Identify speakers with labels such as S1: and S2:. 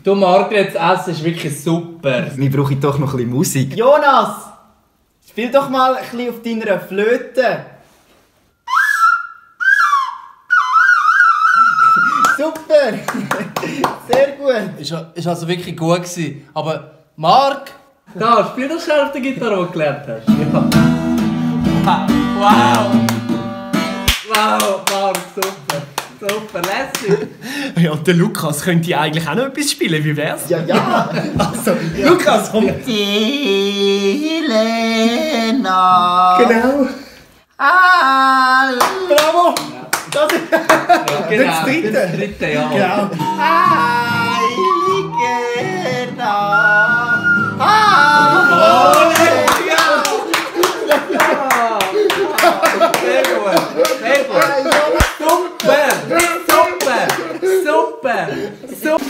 S1: Du Margret, das Essen ist wirklich super.
S2: Wir brauchen doch noch ein bisschen Musik.
S3: Jonas! Spiel doch mal ein bisschen auf deiner Flöte. Super! Sehr gut!
S4: Ist also wirklich gut gewesen. Aber Marc?
S1: Da, spiel doch schnell auf der Gitarre, die du gelernt hast. Ja.
S4: Wow!
S1: Wow, Marc, super. Super, lässig.
S5: Ja, der Lukas könnte eigentlich auch noch etwas spielen, wie wär's?
S3: Ja, ja!
S5: Also, Lukas, komm!
S3: Elena!
S5: Genau! Bravo!
S1: Ja, genau.
S5: Das dritte.
S1: Das dritte, ja.
S5: Genau!
S3: Heiligena!
S1: Sehr gut, sehr gut. Super, super, super, super.